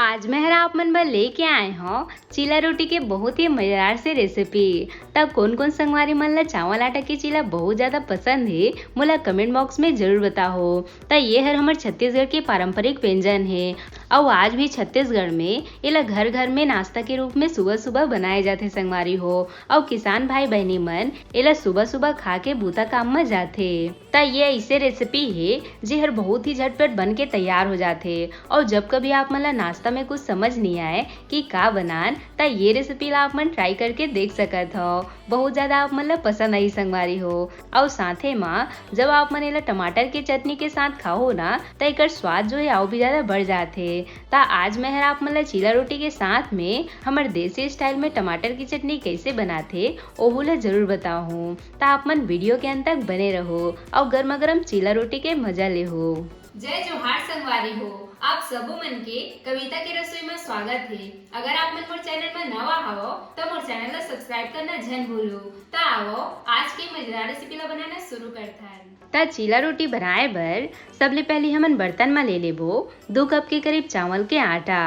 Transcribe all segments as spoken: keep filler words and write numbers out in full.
आज मैं हर आप मन बर लेके आए हौं चीला रोटी के बहुत ही मजेदार से रेसिपी। त कोन कोन संगवारी मन ला चावल आटा के चीला बहुत ज्यादा पसंद हे, मोला कमेंट बॉक्स में जरूर बताओ। त ये हर हमर छत्तीसगढ़ के पारंपरिक व्यंजन हे, अउ आज भी छत्तीसगढ़ में एला घर घर में नाश्ता के रूप में सुबह सुबह बनाए जाथे संगवारी हो। अउ किसान भाई बहिनी मन एला सुबह सुबह खा के बूता काम म जाथे। त ये ऐसे रेसिपी हे जेहर बहुत ही झटपट बन के तैयार हो जाथे। अउ जब कभी आप मन ला नाश्ता में कुछ समझ नहीं आए कि का बनान, त ये रेसिपी ला आप मन ट्राई करके देख सकत हव। बहुत ज्यादा आप मन ला पसंद आही संगवारी हो। अउ साथे म जब आप मन एला टमाटर के चटनी के साथ खाहो ना, त एकर स्वाद जो है अउ भी ज्यादा बढ़ जाथे। त आज मैं हर आप मन ला चीला रोटी के साथ में हमर देसी स्टाइल में टमाटर की चटनी कैसे बनाथे, ओहू ला जरूर बताहूँ। त आप मन वीडियो के अंत तक बने रहो अउ गर्मा गर्म चीला रोटी के मजा लेहो। जय जोहार संगवारी हो, आप सबो मन के कविता के रसोई में स्वागत हे। अगर आप मन मोर चैनल में नवा हवो, त मोर चैनल ला सब्सक्राइब करना झन भूलो। त आवो, आज के मजेदार रेसिपी ला बनाना शुरू करथन। त चीला रोटी बनाए बर सबले पहले हमन बर्तन म ले लेबो दो कप के करीब चावल के आटा।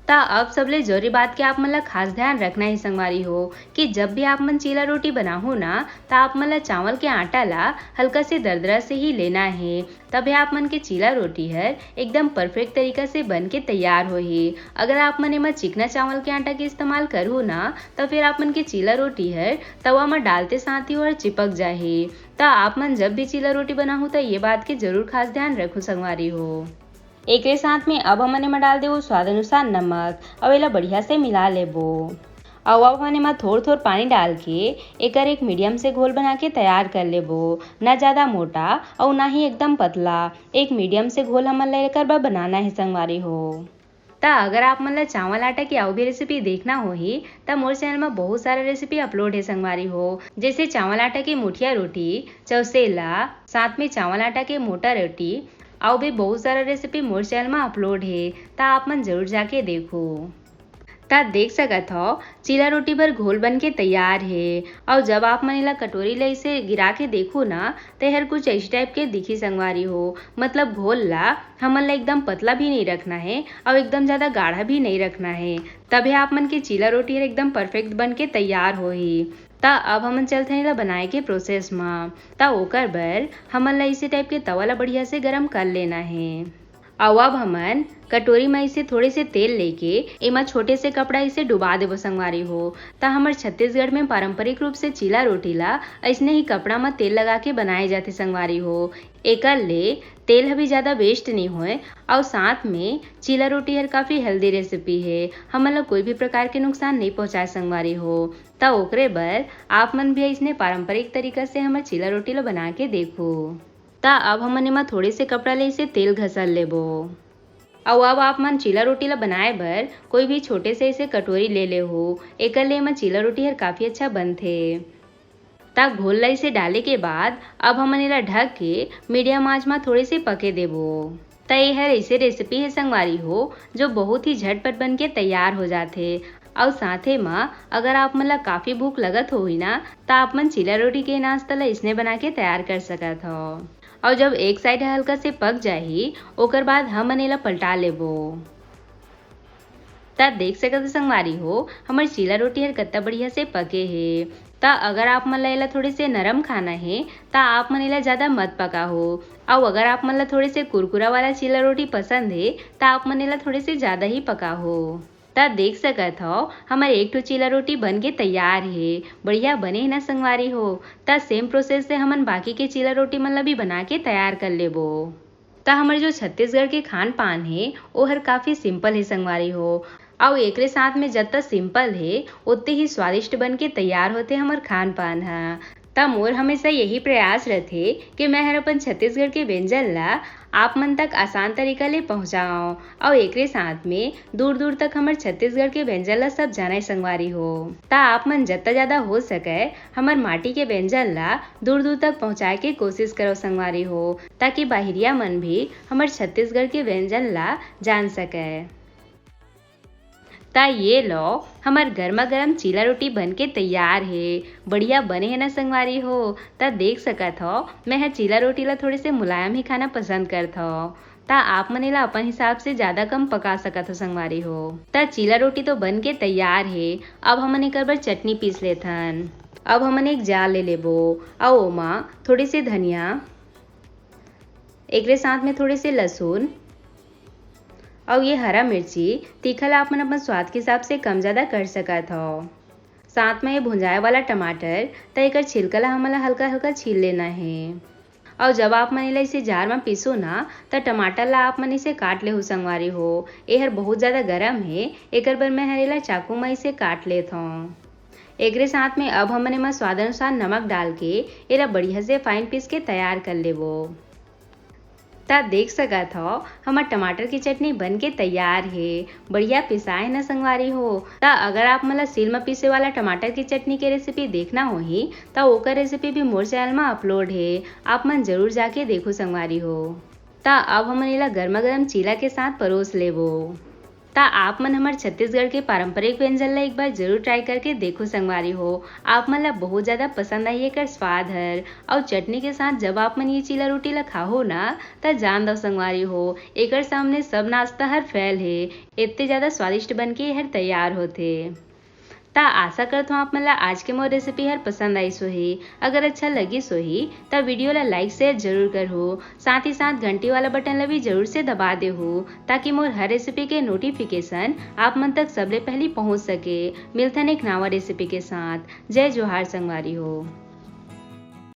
त अब सबले जरूरी बात के आप मन ला खास ध्यान रखना हे संगवारी हो कि जब भी आप मन चीला रोटी बनाहो ना, त आप मन ला चावल के आटा ला हल्का से दरदरा से ही लेना हे, तभे आप मन के चीला रोटी हर एकदम परफेक्ट तरीका से बन के तैयार होही। अगर आप मन एमा चिकना चावल के आटा के इस्तेमाल करहू ना, त फिर आप मन के चीला रोटी हर तवा म डालते साथ ही ओहर चिपक जाही। त आप मन जब भी चीला रोटी बनाहू, त ये बात के जरूर खास ध्यान रखू संगवारी हो। एकरे साथ में अब हमन एमा डाल देबो स्वाद अनुसार नमक, अउ एला बढ़िया से मिला लेबो। अउ अब हमन एमा थोर थोर पानी डाल के एकर एक मीडियम से घोल बना के तैयार कर लेबो। ना ज्यादा मोटा अउ ना ही एकदम पतला, एक मीडियम से घोल हमन ला एकर बर बनाना हे संगवारी हो। त अगर आप मन ला चावल आटा के अउ भी रेसिपी देखना होही, त मोर चैनल म बहुत सारा रेसिपी अपलोड हे संगवारी हो, जैसे चावल आटा के मोठिया रोटी, चौसेला, साथ में चावल आटा के मोटा रोटी, अउ भी बहुत सारा रेसिपी मोर चैनल म अपलोड हे, त आप मन जरूर जाके देखो। त देख सकत हव, चीला रोटी बर घोल बन के तैयार हे। अउ जब आप मन एला कटोरी ले इसे गिरा के देखो ना, त एहर कुछ ऐसे टाइप के दिखी संगवारी हो। मतलब घोल ला हमन ला एकदम पतला भी नहीं रखना हे अउ एकदम ज्यादा गाढ़ा भी नहीं रखना हे, तभे आप मन के चीला रोटी हर एकदम परफेक्ट बन के तैयार होही। त अब हमन चलथन एला बनाए के प्रोसेस म। त ओकर बर हमन ला इसे टाइप के तवा ला बढ़िया से गरम कर लेना हे। अउ अब हमन कटोरी म इसे थोड़े से तेल लेके एमा छोटे से कपड़ा इसे डुबा देबो संगवारी हो। त हमर छत्तीसगढ़ में पारंपरिक रूप से चीला रोटी ला अइसने ही कपड़ा म तेल लगा के बनाए जाथे संगवारी हो। एकर ले तेल ह भी ज्यादा वेस्ट नइ होय अउ साथ में चीला रोटी हर काफी हेल्दी रेसिपी हे, हमन ला कोई भी प्रकार के नुकसान नइ पहुंचाए संगवारी हो। त ओकरे बर आप मन भी अइसने पारंपरिक तरीका से हमर चीला रोटी ला बना के देखो। त अब हमन एमा थोड़े से कपड़ा ले इसे तेल घसर लेबो। अउ अब आप मन चीला रोटी ला बनाए बर कोई भी छोटे से इसे कटोरी ले लेहू, एकर ले एमा चीला रोटी हर काफी अच्छा बनथे। त घोल ला इसे डाले के बाद अब हमन एला ढक के मीडियम आंच म थोड़े से पके देबो। त ए हर ऐसे रेसिपी हे संगवारी हो, जो बहुत ही झटपट बन के तैयार हो जाथे। अउ साथे म अगर आप मन ला काफी भूख लगत होही ना, त आप मन चीला रोटी के नाश्ता ला इसने बना के तैयार कर सकत हव। अउ जब एक साइड ह हल्का से पक जाही, ओकर बाद हमन एला पलटा लेबो। त देख सकत हो संगवारी हो, हमर चीला रोटी हर कत्ता बढ़िया से पके हे। त अगर आप मन ला एला थोड़े से नरम खाना हे, त आप मन एला ज्यादा मत पकाहो। अउ अगर आप मन ला थोड़े से कुरकुरा वाला चीला रोटी पसंद हे, त आप मन एला थोड़े से ज्यादा ही पकाहो। त देख सकत हव, हमर एक ठो चीला रोटी बन के तैयार हे। बढ़िया बने हे ना संगवारी हो? त सेम प्रोसेस से हमन बाकी के चीला रोटी मन ला भी बना के तैयार कर लेबो। त हमर जो छत्तीसगढ़ के खान पान हे, ओहर काफी सिंपल हे संगवारी हो। अउ एकरे साथ में जत्ता सिंपल हे, ओत्ते ही स्वादिष्ट बन के तैयार होथे हमर खान पान ह। त मोर हमेशा यही प्रयास रथे कि मैं हर अपन छत्तीसगढ़ के व्यंजन ला आप मन तक आसान तरीका ले पहुंचाऊं, अउ एकरे साथ में दूर दूर तक हमर छत्तीसगढ़ के व्यंजन ला सब जाने संगवारी हो। त आप मन जत्ता ज्यादा हो सके हमर माटी के व्यंजन ला दूर दूर तक पहुंचाए के कोशिश करो संगवारी हो, ताकि बाहिरिया मन भी हमर छत्तीसगढ़ के व्यंजन ला जान सके। त ये लो, हमर गर्मा गर्म चीला रोटी बन के तैयार हे। बढ़िया बने हे ना संगवारी हो? त देख सकत हो, मैं ह चीला रोटी ला थोड़े से मुलायम ही खाना पसंद करत हव। त आप मन एला अपन हिसाब से ज्यादा कम पका सकत हो संगवारी हो। त चीला रोटी तो बन के तैयार हे। अब हमन एकर बर चटनी पीस लेथन। अब हमन एक जार ले लेबो, अउ ओमा थोड़े से धनिया, एकरे साथ में थोड़े से लहसुन, अउ ये हरा मिर्ची, तीखा ला आप मन अपन स्वाद के हिसाब से कम ज्यादा कर सकत हो। साथ में ये भुंजाए वाला टमाटर, त एकर छिलका ला हमन ला हल्का हल्का छील लेना हे। अउ जब आप मन एला इसे जार म पीसो ना, त टमाटर ला आप मन इसे काट लेहू संगवारी हो। एहर बहुत ज्यादा गरम हे, एकर बर मैं हर एला चाकू म इसे काट लेत हौं। एकरे साथ में अब हमन एमा स्वाद अनुसार नमक डाल के एला बढ़िया से fine पीस के तैयार कर लेबो। त देख सकत हव, हमर टमाटर के चटनी बन के तैयार हे। बढ़िया पिसाए हे न संगवारी हो। त अगर आप मन ला सील म पीसे वाला टमाटर के चटनी के recipe देखना होही, त ओकर recipe भी मोर channel म upload हे, आप मन जरूर जाके देखो संगवारी हो। त अब हमन एला गर्मा गर्म चीला के साथ परोस लेबो। त आप मन हमर छत्तीसगढ़ के पारंपरिक व्यंजन ला एक बार जरूर try करके देखो संगवारी हो, आप मन ला बहुत ज्यादा पसंद आही एकर स्वाद हर। अउ चटनी के साथ जब आप मन ये चीला रोटी ला खाहो ना, त जान दव संगवारी हो, एकर सामने सब नाश्ता हर fail हे। इतने ज्यादा स्वादिष्ट बन के एहर तैयार होथे। त आशा करत हूँ आप मन ला आज के मोर recipe हर पसंद आइस होही। अगर अच्छा लगिस होही त video ला like share जरूर करहू, साथ ही साथ घंटी वाला button ला भी जरूर से दबा देहू, ताकि मोर हर recipe के notification आप मन तक सबले पहली पहुँच सके। मिलथन एक नवा recipe के साथ। जय जोहार संगवारी हो।